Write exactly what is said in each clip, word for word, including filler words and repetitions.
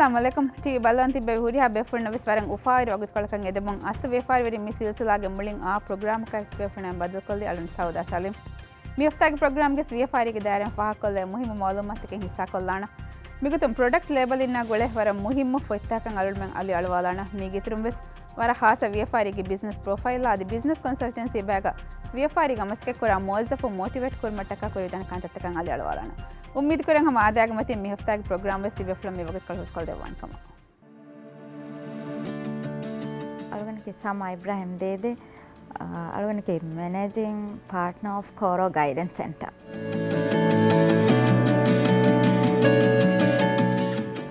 އައްސަލާމު ޢަލައިކުމް. ޓީވީ ބަލަން ތިއްބެވި ހުރިހާ ބޭފުޅުންނަށް ވެސް ވަރަށް އުފާވެރި ވަގުތުކޮޅަކަށް އެދެމުން އަސްލު ވިޔަފާރިވެރިން މި ސިލްސިލާގެ މުޅިން އާ ޕްރޮގްރާމަކާ ބޭފުޅުންނާ ބަދަލުކޮށްލީ އަޅުން ސައުދާ ސަލީމް. މި ހަފްތާގެ ޕްރޮގްރާމްގެ ވިޔަފާރީގެ ދާއިރާއިން ފާހަގަކޮށްލެވޭ މުހިއްމު މައުލޫމާތުތަކެއް ހިއްސާކޮށްލާނަން. މިގޮތުން ޕްރޮޑަކްޓް ލޭބަލިންނާ ގުޅޭ ވަރަށް މުހިއްމު ފޮތްތަކަށް އަޅުގަނޑުމެން އަލި އަޅުވާލާނަން. މީގެ އިތުރުން ވެސް ވަރަށް ހާއްސަ ވިޔަފާރީގެ ބިޒްނަސް ޕްރޮފައިލް އަދި ބިޒްނަސް ކޮންސަލްޓެންސީ ބައިގަ ވިޔަފާރީގަ މަސައްކަތްކުރާ މުވައްޒަފުން މޯޓިވޭޓް ކުރުމަށްޓަކާ ކުރެވިދާނެ ކަންތައްތަކަށް އަލި އަޅުވާލާނަން. އުއްމީދުކުރަން ހަމަ އާދައިގެ މަތިން މި ހަފްތާގެ ޕްރޮގްރާމް ވެސް ތިބޭފުޅުން މި ވަގުތުކޮޅު ހުސްކޮށްދެއްވާނެ ކަމަށް. އަޅުގަނޑަކީ ސަމާ އިބްރާހިމް ދޭދޭ. އަޅުގަނޑަކީ މެނޭޖިން ޕާޓްނަރ އޮފް ކޯރޯ ގައިޑެންސް ސެންޓަރ.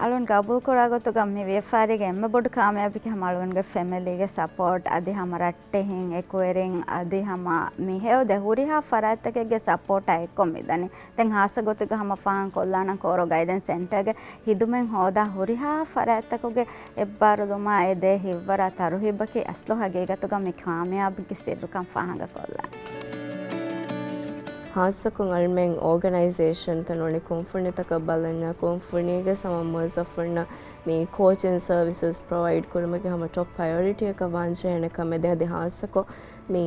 އަޅުން ގަބޫލުކުރާ ގޮތުގަ މި ވިޔަފާރީގެ އެންމެ ބޮޑު ކާމިޔާބީކީ ހަމަ އަޅުގަނޑުގެ ފެމިލީގެ ސަޕޯޓް އަދި ހަމަ ރައްޓެހިން އެކުވެރިން އަދި ހަމަ މިހެޔޮ ދެ ހުރިހާ ފަރާތްތަކެއްގެ ސަޕޯޓާ އެއްކޮށް މިދަނީ. ދެން ހާއްސަ ގޮތެއްގަ ހަމަ ފާހަގަކޮށްލާނަން ކޯރޯ ގައިޑެންސް ސެންޓަރގެ ހިދުމަތް ހޯދާ ހުރިހާ ފަރާތްތަކުގެ އެއްބާރުލުމާ އެ ދޭ ހިތްވަރާ ތަރުހީބަކީ އަސްލު ހަގީގަތުގަ މި ކާމިޔާބީގެ ސިއްރުކަން ފާހަގަކޮށްލާނެ. ހާއްސަކޮށް އަޅުމެން އޯގަނައިޒޭޝަންތައް ނޫނީ ކުންފުނިތަކަށް ބަލަންޏާ ކުންފުނީގެ ހަމަ މުވައްޒަފުންނަށް މި ކޯޗިން ސަރވިސަސް ޕްރޮވައިޑް ކުރުމަކީ ހަމަ ޓޮޕް ޕްރަޔޮރިޓީއަކަށް ވާންޖެހޭނެ ކަމެއް. އަދި ހާއްސަކޮށް މި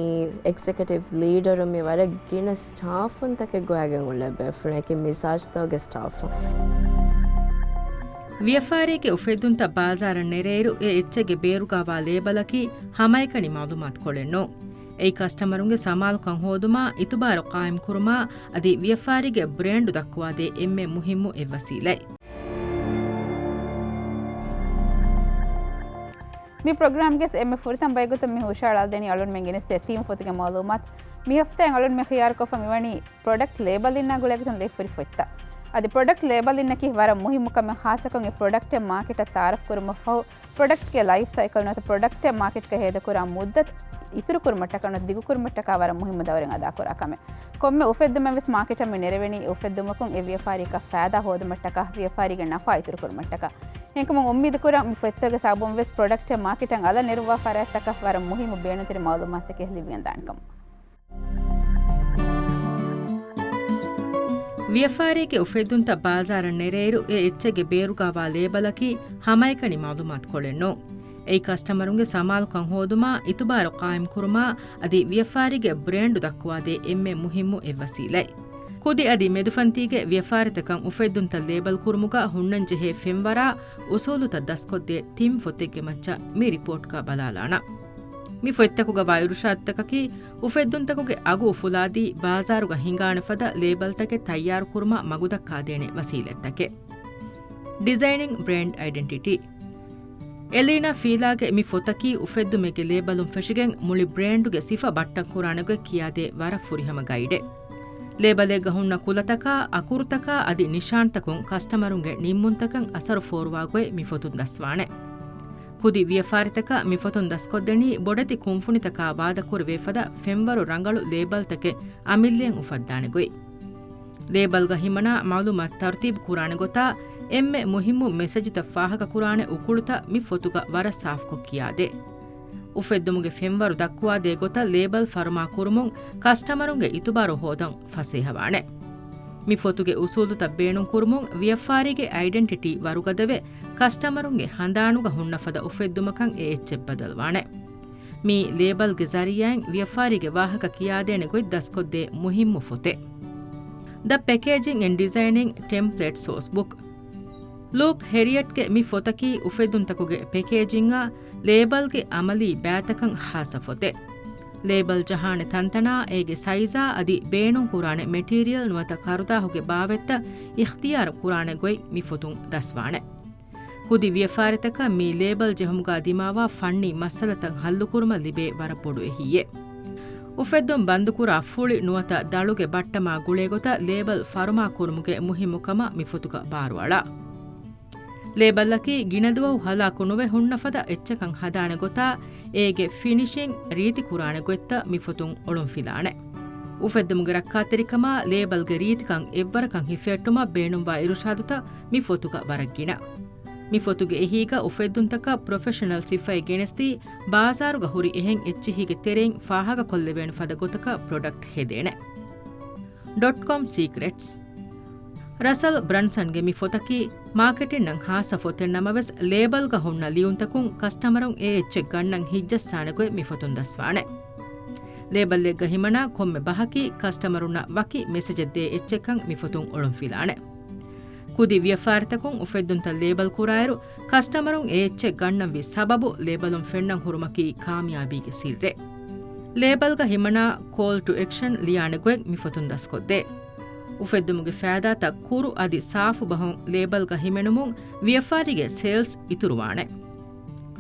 އެގްޒެކެޓިވް ލީޑަރު މި ވަރަށް ގިނަ ސްޓާފުންތަކެއް ގޮވައިގެން އުޅޭ ބޭފުޅެކޭ މި ސާޗުތަކުގެ ސްޓާފުން. ވިޔަފާރީގެ އުފެއްދުންތައް ބާޒާރަށް ނެރޭއިރު އެ އެއްޗެއްގެ ބޭރުގަވާ ލޭބަލަކީ ހަމައެކަނި މައުލޫމާތުކޮޅެއް ނޫން. އެއީ ކަސްޓަމަރުންގެ ސަމާލުކަން ހޯދުމާ، އިތުބާރު ޤާއިމްކުރުމާ، އަދި ވިޔަފާރީގެ ބްރޭންޑު ދައްކުވާދޭ އެންމެ މުހިއްމު އެއް ވަސީލައެއް. މި ޕްރޮގްރާމްގެ އެންމެ ފުރަތަމަ ބައިގޮތަށް މި ހުށައަޅާލަދެނީ އަޅުންމެން ގެނެސްދޭ ތީމް ފޮތުގެ މައުލޫމާތު. މި ހަފްތާއިން އަޅުންމެން ޚިޔާރުކޮށްފަ މިވަނީ ޕްރޮޑަކްޓް ލޭބަލިންނާ ގުޅޭގޮތުން ލެއްވިފައި ހުރި ފޮތްތައް. އަދި ޕްރޮޑަކްޓް ލޭބަލިންނަކީ ވަރަށް މުހިއްމު ކަމެއް ހާއްސަކޮށް އެ ޕްރޮޑަކްޓެއް މާކެޓަށް ތައާރަފް ކުރުމަށްފަހު، ޕްރޮޑަކްޓްގެ ލައިފް ސައިކަލް ނުވަތަ ޕްރޮޑަކްޓެއް މާކެޓްގަ ހޭދަކުރާ މުއްދަތު އިތުރުކުރުމަށްޓަކާ ނުވަތަ ދިގުކުރުމަށްޓަކާ ވަރަށް މުހިއްމު ދައުރެއް އަދާކުރާ ކަމެއް. ކޮންމެ އުފެއްދުމެއް ވެސް މާކެޓަށް މި ނެރެވެނީ އެ އުފެއްދުމަކުން އެ ވިޔަފާރީއަކަށް ފައިދާ ހޯދުމަށްޓަކާ، ވިޔަފާރީގެ ނަފާ އިތުރުކުރުމަށްޓަކާ. އެހެންކަމުން އުއްމީދުކުރަން މި ފޮތްތަކުގެ ސަބަބުން ވެސް ޕްރޮޑަކްޓެއް މާކެޓަށް އަލަށް ނެރުއްވާ ފަރާތްތަކަށް ވަރަށް މުހިއްމު ބޭނުންތެރި މައުލޫމާތުތަކެއް ލިބިގެންދާނެ ކަމަށް. ވިޔަފާރީގެ އުފެއްދުންތައް ބާޒާރަށް ނެރޭއިރު އެ އެއްޗެއްގެ ބޭރުގަވާ ލޭބަލަކީ ހަމައެކަނި މައުލޫމާތުކޮޅެއް ނޫން. އެއީ ކަސްޓަމަރުންގެ ސަމާލުކަން ހޯދުމާ، އިތުބާރު ޤާއިމްކުރުމާ، އަދި ވިޔަފާރީގެ ބްރޭންޑު ދައްކުވާދޭ އެންމެ މުހިއްމު އެއް ވަސީލައެއް. ކުދި އަދި މެދުފަންތީގެ ވިޔަފާރިތަކަށް އުފެއްދުންތައް ލޭބަލް ކުރުމުގަ ހުންނަންޖެހޭ ފެންވަރާ އުސޫލުތައް ދަސްކޮށްދޭ ތިން ފޮތެއްގެ މައްޗަށް މި ރިޕޯޓްގަ ބަލާލާނަން. މި ފޮތްތަކުގަވާ އިރުޝާދުތަކަކީ އުފެއްދުންތަކުގެ އަގު އުފުލާދީ، ބާޒާރުގަ ހިނގާނެ ފަދަ ލޭބަލްތަކެއް ތައްޔާރުކުރުމަށް މަގުދައްކާދޭނެ ވަސީލަތްތަކެއް. ޑިޒައިނިން ބްރޭންޑް އައިޑެންޓިޓީ. އެލީނާ ފީލާގެ މި ފޮތަކީ އުފެއްދުމެއްގެ ލޭބަލުން ފެށިގެން މުޅި ބްރޭންޑުގެ ސިފަ ބައްޓަން ކުރާނެ ގޮތް ކިޔާދޭ ވަރަށް ފުރިހަމަ ގައިޑެއް. ލޭބަލެއްގަ ހުންނަ ކުލަތަކާ، އަކުރުތަކާ އަދި ނިޝާންތަކުން ކަސްޓަމަރުންގެ ނިންމުންތަކަށް އަސަރު ފޯރުވާ ގޮތް މި ފޮތުން ދަސްވާނެ. ކުދި ވިޔަފާރިތަކަށް މި ފޮތުން ދަސްކޮށްދެނީ ބޮޑެތި ކުންފުނިތަކާ ވާދަކުރެވޭ ފަދަ ފެންވަރު ރަނގަޅު ލޭބަލްތަކެއް އަމިއްލައަށް އުފައްދާނެ ގޮތް. ލޭބަލްގަ ހިމަނާ މައުލޫމާތު ތަރުތީބު ކުރާނެ ގޮތާ، އެންމެ މުހިއްމު މެސެޖުތައް ފާހަގަކުރާނެ އުކުޅުތައް މި ފޮތުގަ ވަރަށް ސާފުކޮށް ކިޔާދޭ. އުފެއްދުމުގެ ފެންވަރު ދައްކުވާދޭ ގޮތަށް ލޭބަލް ފަރުމާ ކުރުމުން ކަސްޓަމަރުންގެ އިތުބާރު ހޯދަން ފަސޭހަވާނެ. މި ފޮތުގެ އުސޫލުތައް ބޭނުންކުރުމުން ވިޔަފާރީގެ އައިޑެންޓިޓީ ވަރުގަދަވެ، ކަސްޓަމަރުންގެ ހަނދާނުގަ ހުންނަ ފަދަ އުފެއްދުމަކަށް އެ އެއްޗެއް ބަދަލުވާނެ. މި ލޭބަލްގެ ޒަރީއާއިން ވިޔަފާރީގެ ވާހަކަ ކިޔާދޭނެ ގޮތް ދަސްކޮށްދޭ މުހިއްމު ފޮތެއް. ދަ ޕެކޭޖިން އެންޑް ޑިޒައިނިން ޓެމްޕްލޭޓް ސޯސް ބުކް. ލޫކް ހެރިއަޓްގެ މި ފޮތަކީ އުފެއްދުންތަކުގެ ޕެކޭޖިންއާ ލޭބަލްގެ އަމަލީ ބައިތަކަށް ހާއްސަ ފޮތެއް. ލޭބަލް ޖަހާނެ ތަންތަނާ، އޭގެ ސައިޒާ އަދި ބޭނުންކުރާނެ މެޓީރިއަލް ނުވަތަ ކަރުދާހުގެ ބާވަތްތައް އިޚްތިޔާރު ކުރާނެ ގޮތް މި ފޮތުން ދަސްވާނެ. ކުދި ވިޔަފާރިތަކަށް މި ލޭބަލް ޖެހުމުގަ ދިމާވާ ފަންނީ މައްސަލަތައް ހައްލުކުރުމަށް ލިބޭ ވަރަށް ބޮޑު އެހީއެއް. އުފެއްދުން ބަންދުކުރާ ފުޅި ނުވަތަ ދަޅުގެ ބައްޓަމާ ގުޅޭގޮތަށް ލޭބަލް ފަރުމާ ކުރުމުގެ މުހިއްމުކަމަށް މި ފޮތުގަ ބާރުއަޅާ. ލޭބަލްއަކީ ގިނަދުވަހު ހަލާކު ނުވެ ހުންނަ ފަދަ އެއްޗަކަށް ހަދާނެ ގޮތާ، އޭގެ ފިނިޝިން ރީތިކުރާނެ ގޮތްތައް މި ފޮތުން އޮޅުންފިލާނެ. އުފެއްދުމުގެ ރައްކާތެރިކަމާ، ލޭބަލްގެ ރީތިކަން އެއްވަރަކަށް ހިފޭއްޓުމަށް ބޭނުންވާ އިރުޝާދުތައް މި ފޮތުގަ ވަރަށް ގިނަ. މި ފޮތުގެ އެހީގަ އުފެއްދުންތަކަށް ޕްރޮފެޝަނަލް ސިފައެއް ގެނެސްދީ، ބާޒާރުގަ ހުރި އެހެން އެއްޗިހީގެ ތެރެއިން ފާހަގަކޮށްލެވޭނެ ފަދަ ގޮތަކަށް ޕްރޮޑަކްޓް ހެދޭނެ. ޑޮޓް ކޮމް ސީކްރެޓްސް. ރަސަލް ބްރަންސަންގެ މި ފޮތަކީ މާކެޓިންއަށް ހާއްސަ ފޮތެއް ނަމަވެސް، ލޭބަލްގަ ހުންނަ ލިޔުންތަކުން ކަސްޓަމަރުން އެ އެއްޗެއް ގަންނަން ހިތްޖައްސާނެ ގޮތް މި ފޮތުން ދަސްވާނެ. ލޭބަލްއެއްގަ ހިމަނާ ކޮންމެ ބަހަކީ ކަސްޓަމަރުންނަށް ވަކި މެސެޖެއް ދޭ އެއްޗެއްކަން މި ފޮތުން އޮޅުންފިލާނެ. ކުދި ވިޔަފާރިތަކުން އުފެއްދުންތައް ލޭބަލް ކުރާއިރު، ކަސްޓަމަރުން އެ އެއްޗެއް ގަންނަންވީ ސަބަބު ލޭބަލުން ފެންނަން ހުރުމަކީ ކާމިޔާބީގެ ސިއްރެއް. ލޭބަލްގަ ހިމަނާ ކޯލް ޓު އެކްޝަން ލިޔާނެ ގޮތް މި ފޮތުން ދަސްކޮށްދޭ. އުފެއްދުމުގެ ފައިދާތައް ކުރު އަދި ސާފު ބަހުން ލޭބަލްގަ ހިމެނުމުން ވިޔަފާރީގެ ސޭލްސް އިތުރުވާނެ.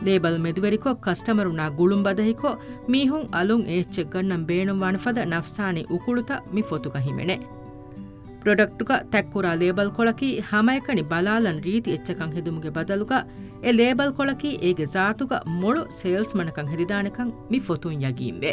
ލޭބަލް މެދުވެރިކޮށް، ކަސްޓަމަރުންނާ ގުޅުން ބަދަހިކޮށް، މީހުން އަލުން އެ އެއްޗެއް ގަންނަން ބޭނުންވާނެ ފަދަ ނަފްސާނީ އުކުޅުތައް މި ފޮތުގަ ހިމެނޭ. ޕްރޮޑަކްޓުގަ ތަތްކުރާ ލޭބަލްކޮޅަކީ ހަމައެކަނި ބަލާލަން ރީތި އެއްޗަކަށް ހެދުމުގެ ބަދަލުގަ، އެ ލޭބަލްކޮޅަކީ އޭގެ ޒާތުގަ މޮޅު ސޭލްސްމަނަކަށް ހެދިދާނެކަން މި ފޮތުން ޔަގީންވޭ.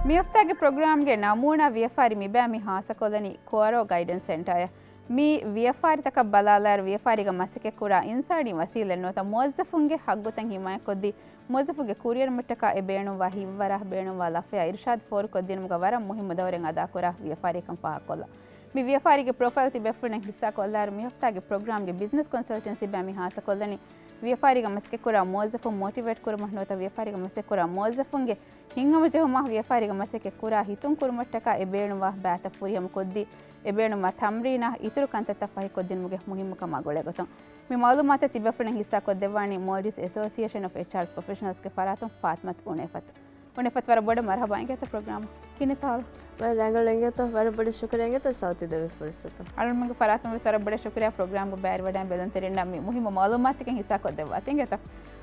މި ހަފްތާގެ ޕްރޮގްރާމްގެ ނަމޫނާ ވިޔަފާރި މިބާ މި ހާއްސަކޮށްލަނީ ކޯރޯ ގައިޑެންސް ސެންޓާއަށް. މި ވިޔަފާރިތަކަށް ބަލާލާއިރު، ވިޔަފާރީގަ މަސައްކަތްކުރާ އިންސާނީ ވަސީލަތް ނުވަތަ މުވައްޒަފުންގެ ހައްގުތައް ހިމާޔަތްކޮށްދީ، މުވައްޒަފުންގެ ކުރިއެރުމަށްޓަކާ އެ ބޭނުންވާ ހިތްވަރާ، ބޭނުންވާ ލަފަޔާ އިރުޝާދު ފޯރުކޮށްދިނުމުގަ ވަރަށް މުހިއްމު ދައުރެއް އަދާކުރާ ވިޔަފާރީކަން ފާހަގަކޮށްލަން. މި ވިޔަފާރީގެ ޕްރޮފައިލް ތިބޭފުޅުންނަށް ހިއްސާކޮށްލާއިރު، މި ހަފްތާގެ ޕްރޮގްރާމްގެ ބިޒްނަސް ކޮންސަލްޓެންސީ ބައި މި ހާއްސަކޮށްލަނީ، ވިޔަފާރީގަ މަސައްކަތްކުރާ މުވައްޒަފުން މޯޓިވޭޓް ކުރުމަށް ނުވަތަ ވިޔަފާރީގަ މަސައްކަތްކުރާ މުވައްޒަފުންގެ ހިތްހަމަޖެހުމާ ވިޔަފާރީގަ މަސައްކަތްކުރާ ހިތުން ކުރުމަށްޓަކާ އެ ބޭނުންވާ ބައިތައް ފުރިހަމަކޮށްދީ، އެ ބޭނުންވާ ތަމްރީނާ އިތުރު ކަންތައްތައް ފަހިކޮށްދިނުމުގެ މުހިއްމުކަމާ ގުޅޭގޮތުން، މި މައުލޫމާތު ތިބޭފުޅުން ހިއްސާކޮށްދެއްވާނީ މޯލްޑިވްސް އެސޯސިއޭޝަން އޮފް އެޗްއާރް ޕްރޮފެޝަނަލްސްގެ ފަރާތުން ފާތިމަތު އުނޭފަތު. އުނޭފަތު ވަރަށް ބޮޑަށް މަރުހަބާ އިނގޭތަ ޕްރޮގްރާމަށް. ކިނިތާލު. ވަރަށް ރަނގަޅު އިނގޭތޯ، ވަރަށް ބޮޑަށް ޝުކުރިއްޔާ އިނގޭތޯ ސައުތު ދެވި ފުރުސަތު. އަޅުންމެންގެ ފަރާތުން ވެސް ވަރަށް ބޮޑަށް ޝުކުރިއްޔާ ޕްރޮގްރާމްގެ ބައިވެރިވެވަޑައި ބެލުންތެރިންނަށް މި މުހިއްމު މައުލޫމާތުތަކެއް ހިއްސާކޮށްދެއްވާތީ އިނގޭތޯ.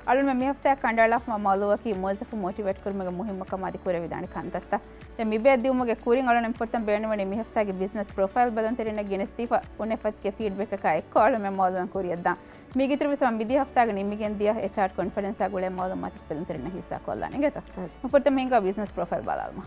އަޅުންމެން މި ހަފްތާ ކަނޑައަޅާފަ މައުލޫއަކީ މުވައްޒަފު މޯޓިވޭޓް ކުރުމުގެ މުހިއްމުކަމާ އަދި ކުރެވިދާނެ ކަންތައްތައް. ދެން މި ބޭއް ދިއުމުގެ ކުރިން އަޅުން ފުރަތަމަ ބޭނުންވަނީ މި ހަފްތާގެ ބިޒްނަސް ޕްރޮފައިލް ބެލުންތެރިންނަށް ގެނެސްދީފަ އުނޭފަތުގެ ފީޑްބެކަކާ އެއްކޮށް އަޅުމެން މައުލޫމަތް ކުރިއަށްދާން. މީގެ އިތުރު ވެސް މިދިޔަ ހަފްތާގަ ނިމިގެން ދިޔަ އެޗްއާރް ކޮންފަރެންސާ ގުޅޭ މައުލޫމާތު ބެލުންތެރިންނަށް ހިއްސާކޮށްލާން އިނގޭތޯ. އަދި. ފުރަތަމަ ހިނގާ ބިޒްނަސް ޕްރޮފައިލް ބަލާލަމާ.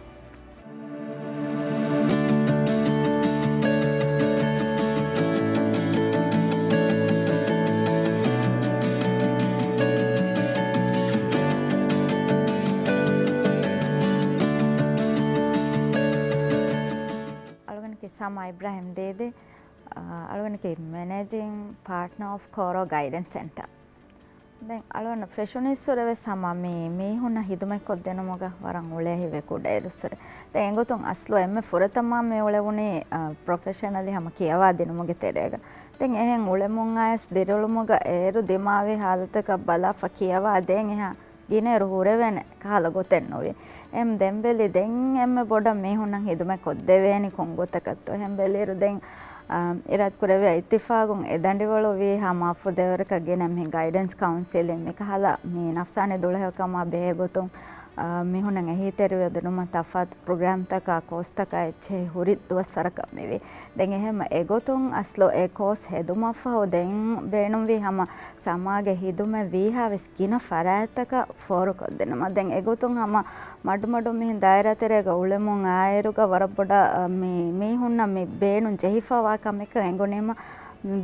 އަޅުގަނޑަކީ ސަމާ އިބްރާހިމް ދޭދޭ، އަޅުގަނޑަކީ މެނޭޖިން ޕާޓްނަރ އޮފް ކޯރޯ ގައިޑެންސް ސެންޓަރ. ދެން އަޅުގަނޑަށް ފެށުނީއްސުރެ ވެސް ހަމަ މި މީހުންނަށް ހިދުމަތްކޮށްދިނުމުގަ ވަރަށް އުޅޭ ހިތްވެ ކުޑައިރުއްސުރެ. ދެން އެގޮތުން އަސްލު އެންމެ ފުރަތަމަ މި އުޅެވުނީ، އަ، ޕްރޮފެޝަނަލީ ހަމަ ކިޔަވާ ދިނުމުގެ ތެރޭގަ. ދެން އެހެން އުޅެމުން އައިސް ދިރިއުޅުމުގަ އޭރު ދިމާވި ހާލަތަކަށް ބަލާފަ ކިޔަވާ ދޭން އެހާ ގިނައިރު ހުރެވޭނެ ކަހަލަ ގޮތެއް ނުވި. އެހެން ދެން ބެލި ދެން އެންމެ ބޮޑަށް މީހުންނަށް ހިދުމަތް ކޮށްދެވޭނީ ކޮން ގޮތަކަށްތޯ. އެހެން ބެލިއިރު ދެން، އާ، އިރާދަކުރެއްވިޔާ އިއްތިފާގުން އެ ދަނޑިވަޅު ވީ ހަމަ ފުދޭވަރަކަށް ގިނަ މި ގައިޑެންސް ކައުންސެލިން މިކަހަލަ މި ނަފްސާނީ ދުޅަހެޔޮކަމާ ބެހޭގޮތުން، އާ، މީހުންނަށް އެހީތެރިވެ ދިނުމަށް ތަފާތު ޕްރޮގްރާމްތަކާ ކޯސްތަކާ އެއްޗެހި ހުރި ދުވަސްވަރަކަށް މިވީ. ދެން އެހެން އެގޮތުން އަސްލު އެ ކޯސް ހެދުމަށްފަހު ދެން ބޭނުންވީ ހަމަ ސަމާގެ ހިދުމަތް ވީހާވެސް ގިނަ ފަރާތްތަކަށް ފޯރުކޮށްދިނުމަށް. ދެން އެގޮތުން ހަމަ މަޑުމަޑުން މިހެން ދާއިރާތެރޭގަ އުޅެމުން އާއިރުގަ ވަރަށް ބޮޑަށް، އަ، މި މީހުންނަށް މި ބޭނުން ޖެހިފަވާ ކަމެއްކަން އެނގުނީމަ،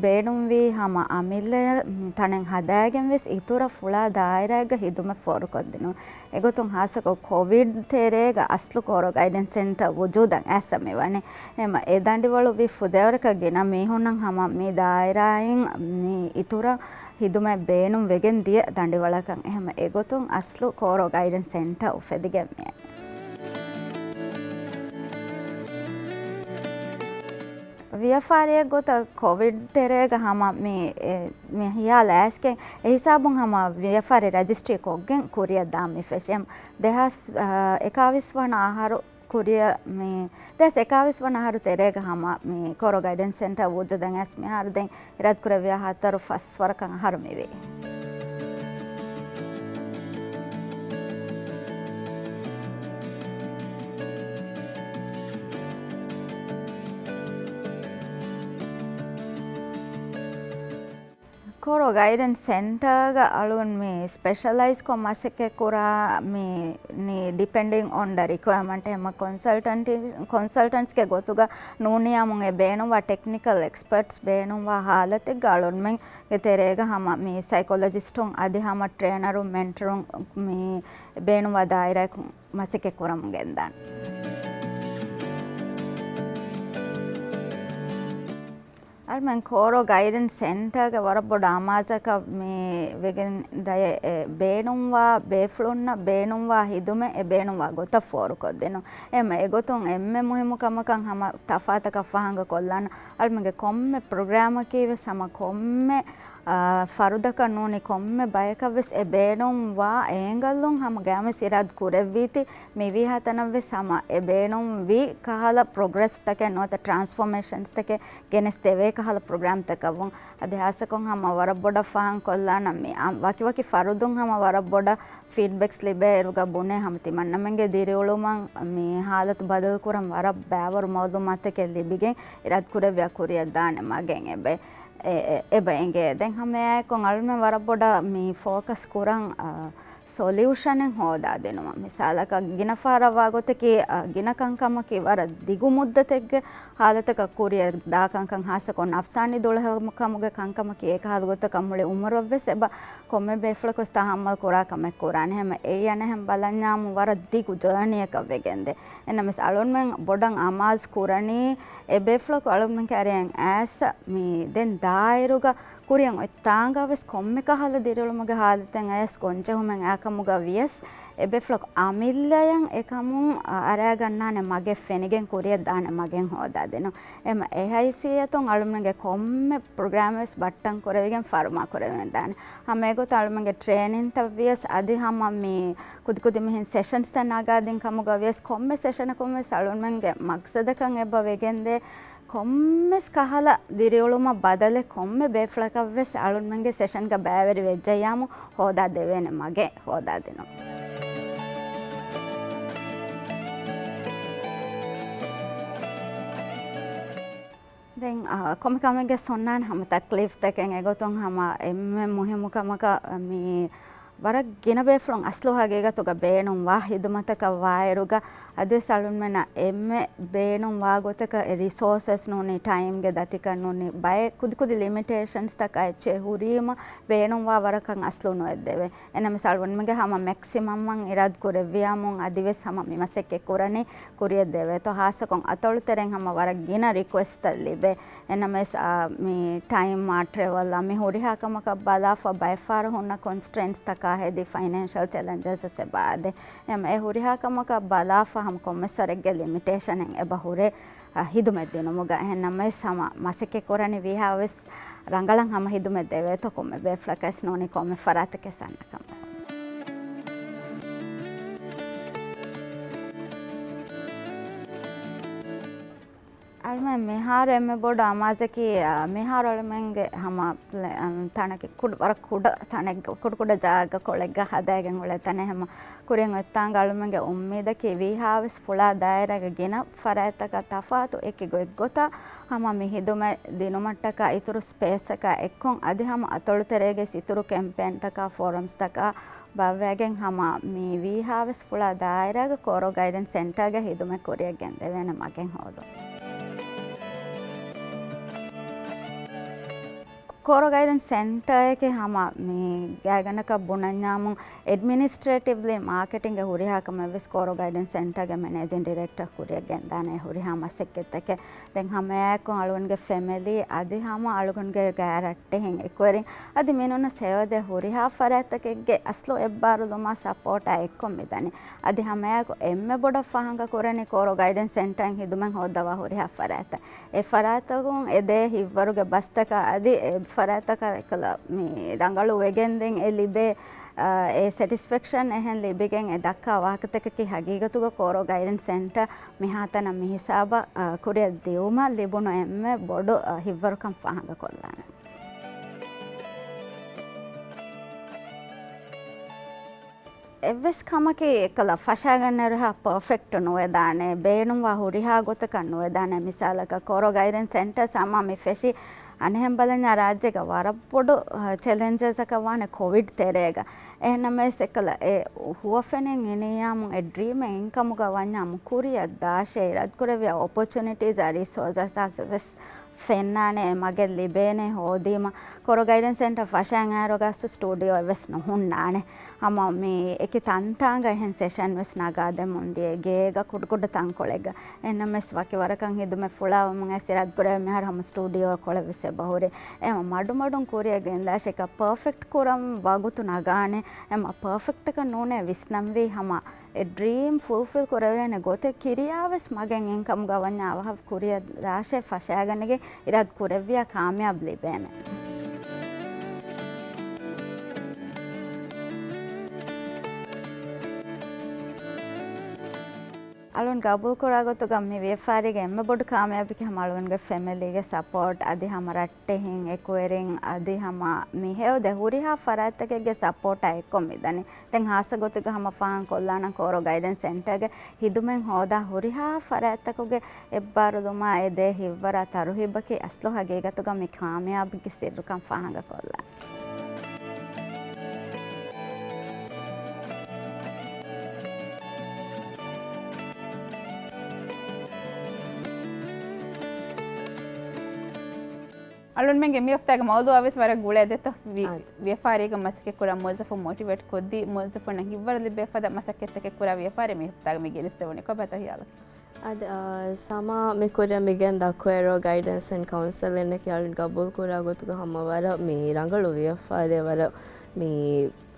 ބޭނުންވީ ހަމަ އަމިއްލަޔަށް ތަނެއް ހަދާގެން ވެސް އިތުރަށް ފުޅާ ދާއިރާއެއްގަ ހިދުމަތް ފޯރުކޮށްދިނުން. އެގޮތުން ހާއްސަކޮށް ކޮވިޑް ތެރޭގަ އަސްލު ކޯރޯ ގައިޑެންސް ސެންޓަރ ވުޖޫދަށް އައިސް މިވަނީ. އެހެން އެ ދަނޑިވަޅު ވީ ފުދޭވަރަކަށް ގިނަ މީހުންނަށް ހަމަ މި ދާއިރާއިން މި އިތުރަށް ހިދުމަތް ބޭނުން ވެގެން ދިޔަ ދަނޑިވަޅަކަށް. އެހެން އެގޮތުން އަސްލު ކޯރޯ ގައިޑެންސް ސެންޓަރ އުފެދިގެން މިއައީ. ވިޔަފާރިއެއް ގޮތަށް ކޮވިޑް ތެރޭގަ ހަމަ މި، އެ، މި ހިޔާލަށް އައިސްގެން އެހިސާބުން ހަމަ ވިޔަފާރި ރަޖިސްޓްރީ ކޮށްގެން ކުރިއަށް ދާން މި ފެށި. ދެހާސް އެކާވީސް ވަނަ އަހަރު ކުރިއަށް މި، ދެހާސް އެކާވީސް ވަނަ އަހަރު ތެރޭގަ ހަމަ މި ކޯރޯ ގައިޑެންސް ސެންޓަރ ވުޖޫދަށް އައިސް މިހާރު ދެން އިރާދަކުރެއްވިޔާ ހަތަރު ފަސް ވަރަކަށް އަހަރު މިވީ. ކޯރޯ ގައިޑެންސް ސެންޓާގަ އަޅުން މި ސްޕެޝަލައިޒްކޮށް މަސައްކަތް ކުރާ މި ނީ ޑިޕެންޑިން އޮން ދަ ރިކުއަރމަންޓް ހަމަ ކޮންސަލްޓަންޓީ، ކޮންސަލްޓަންޓްސްގެ ގޮތުގަ ނޫނިޔާމުން އެ ބޭނުންވާ ޓެކްނިކަލް އެކްސްޕަޓްސް ބޭނުންވާ ހާލަތެއްގަ އަޅުންމެންގެ ތެރޭގަ ހަމަ މި ސައިކޮލޮޖިސްޓުން އަދި ހަމަ ޓްރޭނަރުން މެންޓަރުން މި ބޭނުންވާ ދާއިރާއަކުން މަސައްކަތް ކުރަމުން ގެންދާނެ. އަޅުމެން ކޯރޯ ގައިޑެންސް ސެންޓާގެ ވަރަށް ބޮޑު އަމާޒަކަށް މި ވެގެން ދަޔަ އެ ބޭނުންވާ ބޭފުޅުންނަށް ބޭނުންވާ ހިދުމަތް އެ ބޭނުންވާ ގޮތަށް ފޯރުކޮށްދިނުން. އެމަ އެގޮތުން އެންމެ މުހިއްމު ކަމަކަށް ހަމަ ތަފާތަކަށް ފާހަގަ ކޮށްލާނަ އަޅުމެންގެ ކޮންމެ ޕްރޮގްރާމަކީ ވެސް ހަމަ ކޮންމެ އާ، ފަރުދަކަށް ނޫނީ ކޮންމެ ބަޔަކަށް ވެސް އެ ބޭނުންވާ އޭނގަލުން ހަމަ ގައިމުވެސް އިރާދަ ކުރެއްވީތީ، މިވީހާ ތަނަށް ވެސް ހަމަ އެ ބޭނުންވި ކަހަލަ ޕްރޮގްރެސް ތަކެއް ނުވަތަ ޓްރާންސްފޯމޭޝަންސް ތަކެއް ގެނެސް ދެވޭ ކަހަލަ ޕްރޮގްރާމް ތަކަށް ވުން. އަދި ހާއްސަކޮށް ހަމަ ވަރަށް ބޮޑަށް ފާހަގަ ކޮށްލާނަން މި އާ، ވަކި ވަކި ފަރުދުން ހަމަ ވަރަށް ބޮޑަށް ފީޑްބެކްސް ލިބޭއިރުގަ ބުނޭ ހަމަ ތިމަންނަމެންގެ ދިރިއުޅުމަށް މި ހާލަތު ބަދަލު ކުރަން ވަރަށް ބައިވަރު މައުލޫމާތުތަކެއް ލިބިގެން އިރާދަ ކުރެއްވިޔާ ކުރިއަށް ދާނެ މަގެއް އެބަ އެ، އެ، އެބަ އެނގޭ. ދެން ހަމައެއާއެކު އަޅުމެން ވަރަށް ބޮޑަށް މި ފޯކަސް ކުރަން، އަ، ސޮލިއުޝަނެއް ހޯދާދިނުމަށް. މިސާލަކަށް ގިނަ ފަހަރަށް ވާގޮތަކީ، އަ، ގިނަ ކަންކަމަކީ ވަރަށް ދިގު މުއްދަތެއްގެ ހާލަތަކަށް ކުރިއަށް ދާ ކަންކަން، ހާއްސަކޮށް ނަފްސާނީ ދުޅަހެލުމުގެ ކަންކަމަކީ އެކަހަލަ ގޮތަކަށް މުޅި އުމުރަށްވެސް އެބަ ކޮންމެ ބޭފުޅަކުވެސް ތަހައްމަލް ކުރާ ކަމެއް ކުރާނެ. ހަމަ އެއީ އަނެއްހެން ބަލަންޏާމު ވަރަށް ދިގު ޖާނީއަކަށް ވެގެންދޭ. އެންނަމެސް އަޅުންމެން ބޮޑަށް އަމާޒު ކުރަނީ، އެ ބޭފުޅަކު އަޅުންމެން ކައިރިއަށް އައިސް މި ދެން ދާއިރުގަ ކުރިއަށް އޮތް ތާނގަ ވެސް ކޮންމެ ކަހަލަ ދިރިއުޅުމުގެ ހާލަތެއް އަޔަސް ގޮންޖެހުމެއް އާކަމުގަ ވިޔަސް، އެ ބޭފުޅަކު އަމިއްލަޔަށް އެކަމުން އަރައިގަންނާނެ މަގެއް ފެނިގެން ކުރިއަށް ދާނެ މަގެއް ހޯދާދިނުން. އެމަ އެ ހައިސިއްޔަތުން އަޅުމެންގެ ކޮންމެ ޕްރޮގްރާމް ވެސް ބައްޓަން ކުރެވިގެން ފަރުމާ ކުރެވެން ދާނެ. ހަމަ އެގޮތަށް އަޅުމެންގެ ޓްރޭނިންތައް ވިޔަސް އަދި ހަމަ މި ކުދިކުދި މިހެން ސެޝަންސްތައް ނަގާދިން ކަމުގަ ވިޔަސް ކޮންމެ ސެޝަނަކުން ވެސް އަޅުމެންގެ މަގްސަދަކަށް އެބަ ވެގެންދޭ ކޮންމެސް ކަހަލަ ދިރިއުޅުމަށް ބަދަލެއް ކޮންމެ ބޭފުޅަކަށް ވެސް އަޅުންމެންގެ ސެޝަންގަ ބައިވެރި ވެއްޖައްޔާމު ހޯދާ ދެވޭނެ މަގެއް ހޯދާދިނުން. ދެން، އާ، ކޮންމެ ކަމެއްގެ ސުންނާނެ ހަމަ ތަކްލީފްތަކެއް އެގޮތުން ހަމަ އެންމެ މުހިއްމު ކަމަކަށް މި ވަރަށް ގިނަ ބޭފުޅުން އަސްލު ހަގީގަތުގަ ބޭނުންވާ ހިދުމަތަކަށް ވާއިރުގަ، އަދިވެސް އަޅުންމެނަށް އެންމެ ބޭނުންވާ ގޮތަކަށް އެ ރިސޯސަސް ނޫނީ، ޓައިމްގެ ދަތިކަން ނޫނީ، ބައެއް ކުދިކުދި ލިމިޓޭޝަންސްތަކާ އެއްޗެއް ހުރީމަ ބޭނުންވާ ވަރަކަށް އަސްލު ނުވެއްދެވޭ. އެނަމަސް އަޅުގަނޑުމެންގެ ހަމަ މެކްސިމަމް އަށް އިރާދަ ކުރެއްވިޔާމުން އަދިވެސް ހަމަ މި މަސައްކަތް ކުރަނީ ކުރިއަށް ދެވޭތޯ. ހާއްސަކޮށް އަތޮޅު ތެރެއިން ހަމަ ވަރަށް ގިނަ ރިކުއެސްޓްތައް ލިބޭ. އެނަމަސް، އާ، މި ޓައިމް އާ ޓްރެވަލް އާ މި ހުރިހާ ކަމަކަށް ބަލާފަ ބައެއް ފަހަރު ހުންނަ ކޮންސްޓްރެއިންޓްސް ތަކާ ހެދި ފައިނޭންޝަލް ޗެލެންޖަސް ވެސް އެބަ އާދޭ. އެމަ އެ ހުރިހާ ކަމަކަށް ބަލާފަ ހަމަ ކޮންމެސް ވަރެއްގެ ލިމިޓޭޝަނެއް އެބަ ހުރޭ. އަ، ހިދުމަތް ދިނުމުގަ. އެހެން ނަމަވެސް ހަމަ މަސައްކަތް ކުރަނި ވީހާވެސް ރަނގަޅަށް ހަމަ ހިދުމަތް ދެވޭތޯ ކޮންމެ ބޭފުޅަކަށް ވެސް ނޫނީ ކޮންމެ ފަރާތަކެއް ސަންނަ ކަމަށް. އަޅުމެން މިހާރު އެންމެ ބޮޑު އަމާޒަކީ، އަ، މިހާރު އަޅުމެންގެ ހަމަ ޕްލެ-، އަ، ތަނަކީ ކުޑަ، ވަރަށް ކުޑަ ތަނެއްގަ، ކުޑަ ކުޑަ ޖާގަ ކޮޅެއްގަ ހަދައިގެން އުޅޭ ތަނެއް ހަމަ ކުރިއަށް އޮތްތާނގަ އަޅުމެންގެ އުއްމީދަކީ ވީހާވެސް ފުޅާ ދާއިރާގެ ގިނަ ފަރާތްތަކަށް ތަފާތު އެކި ގޮތްގޮތަށް ހަމަ މި ހިދުމަތް ދިނުމަށްޓަކާ އިތުރު ސްޕޭސްއަކާ އެއްކޮށް އަދި ހަމަ އަތޮޅު ތެރޭގެ އިތުރު ކެމްޕޭންތަކާ ފޯރަމްސްތަކާ ބާއްވައިގެން ހަމަ މި ވީހާވެސް ފުޅާ ދާއިރާގަ ކޯރޯ ގައިޑެންސް ސެންޓާގެ ހިދުމަތް ކުރިއަށް ގެންދެވޭނެ މަގެއް ހޯދުން. ކޯރޯ ގައިޑެންސް ސެންޓާއެކޭ ހަމަ މި ގާތްގަނޑަކަށް ބުނަންޏާމު އެޑްމިނިސްޓްރޭޓިވްލީ މާކެޓިންގ ހުރިހާ ކަމެއް ވެސް ކޯރޯ ގައިޑެންސް ސެންޓާގެ މެނޭޖިން ޑިރެކްޓަރ ކުރިއަށް ގެންދާނެ ހުރިހާ މަސައްކަތްތަކެއް. ދެން ހަމައެއާއެކު އަޅުގަނޑުގެ ފެމިލީ އަދި ހަމަ އަޅުގަނޑުގެ ގާތްރައްޓެހިން އެކުވެރިން އަދި މިނޫނަސް ހެޔޮދޭ ހުރިހާ ފަރާތްތަކެއްގެ އަސްލު އެއްބާރުލުމާ ސަޕޯޓާ އެއްކޮށް މިދަނީ. އަދި ހަމައެއާއެކު އެންމެ ބޮޑަށް ފާހަގަ ކުރަނީ ކޯރޯ ގައިޑެންސް ސެންޓާއިން ހިދުމަތް ހޯއްދަވާ ހުރިހާ ފަރާތްތައް. އެ ފަރާތްތަކުން އެދޭ ހިތްވަރުގެ ބަސްތަކާ އަދި އެ ފަރާތްތަކަށް އެކަލަ މި ރަނގަޅު ވެގެންދެން އެ ލިބޭ، އާ، އެ ސެޓިސްފެކްޝަން އެހެން ލިބިގެން އެ ދައްކާ ވާހަކަތަކަކީ ހަގީގަތުގަ ކޯރޯ ގައިޑެންސް ސެންޓާ މިހާތަނަށް މި ހިސާބަށް، އާ، ކުރިއަށް ދިއުމަށް ލިބުނު އެންމެ ބޮޑު، އާ، ހިތްވަރުކަން ފާހަގަ ކޮށްލާނެ. އެއްވެސް ކަމަކީ އެކަލަ ފަށާގަންނައިރުހާ ޕަރފެކްޓު ނުވެދާނެ، ބޭނުންވާ ހުރިހާ ގޮތަކަށް ނުވެދާނެ. މިސާލަކަށް ކޯރޯ ގައިޑެންސް ސެންޓަރ ސަމާ މި ފެށި އަނެއްހެން ބަލަންޏާ ރާއްޖޭގަ ވަރަށް ބޮޑު، އަ، ޗެލެންޖަސްއަކަށް ވާނެ ކޮވިޑް ތެރޭގަ. އެހެންނަމަވެސް އެކަލަ އެ ހުވަފެނެއް އިނިއްޔާމު އެ ޑްރީމެއް އިންކަމުގަ ވަންޏާމު ކުރިއަށް ދާށޭ އިރާދަކުރެއްވިޔާ އޮޕޮޗުނިޓީޒާ ރިސޯސަސް ވެސް ފެންނާނެ އެ މަގެއް ލިބޭނެ ހޯދީމަ. ކޯރޯ ގައިޑެންސް ސެންޓަރ ފަށައިން އައިރުގަސް ސްޓޫޑިއޯއެއް ވެސް ނުހުންނާނެ. ހަމަ މި އެކި ތަންތާނގަ އެހެން ސެޝަން ވެސް ނަގާދެމުން ދިޔަ ގޭގަ ކުޑަކުޑަ ތަންކޮޅެއްގަ. އެހެންނަމަވެސް ވަކި ވަރަކަށް ހިދުމަތް ފުޅާވަމުން އައިސް އިރާދަކުރެއްވި މިހާރު ހަމަ ސްޓޫޑިއޯ ކޮޅެއް ވެސް އެބަހުރި. އެ ހަމަ މަޑުމަޑުން ކުރިއަށް ގެންދާށޭ އެކަ ޕާފެކްޓް ކުރަން ވަގުތު ނަގާނެ. އެ ހަމަ ޕާފެކްޓަކަށް ނޫނޭ ވިސްނަންވީ ހަމަ އެ ޑްރީމް ފުލްފިލް ކުރެވޭނެ ގޮތެއް ކިރިޔާވެސް މަގެއް އިންކަމުގަ ވަންޏާ އަވަހަށް ކުރިއަށް ދާށޭ ފަށައިގަނެގެން އިރާދަ ކުރެއްވިޔާ ކާމިޔާބު ލިބޭނެ. އަޅުން ގަބޫލުކުރާ ގޮތުގަ މި ވިޔަފާރީގެ އެންމެ ބޮޑު ކާމިޔާބީކީ ހަމަ އަޅުންގެ ފެމިލީގެ ސަޕޯޓް އަދި ހަމަ ރައްޓެހިން އެކުވެރިން އަދި ހަމަ މިހެޔޮ ދެ ހުރިހާ ފަރާތްތަކެއްގެ ސަޕޯޓާ އެއްކޮށް މިދަނީ. ދެން ހާއްސަ ގޮތެއްގަ ހަމަ ފާހަގަކޮށްލާނަން ކޯރޯ ގައިޑެންސް ސެންޓަރގެ ހިދުމަތް ހޯދާ ހުރިހާ ފަރާތްތަކުގެ އެއްބާރުލުމާ އެ ދޭ ހިތްވަރާ ތަރުހީބަކީ އަސްލު ހަގީގަތުގަ މި ކާމިޔާބީގެ ސިއްރުކަން ފާހަގަކޮށްލާނެ. އަޅުންމެންގެ މި ހަފްތާގެ މައުޟޫޢާ ވެސް ވަރަށް ގުޅޭ ދެތޯ. ވި-، އާ. ވިޔަފާރީގަ މަސައްކަތް ކުރާ މުވައްޒަފުން މޮޓިވޭޓް ކޮށްދީ، މުވައްޒަފުންނަށް ހިތްވަރު ލިބޭ ފަދަ މަސައްކަތްތަކެއް ކުރާ ވިޔަފާރި މި ހަފްތާގަ މި ގެނެސްދެވުނީ. ކޮބާތޯ ހިޔާލަކީ؟ އަދި، އާ، ސަމާ މި ކުރިއަށް މިގެންދާ ކޮއެރޯ ގައިޑެންސް އެންޑް ކައުންސެލިން އަކީ އަޅުން ގަބޫލު ކުރާ ގޮތުގަ ހަމަ ވަރަށް މި ރަނގަޅު ވިޔަފާރި ވަރަށް މި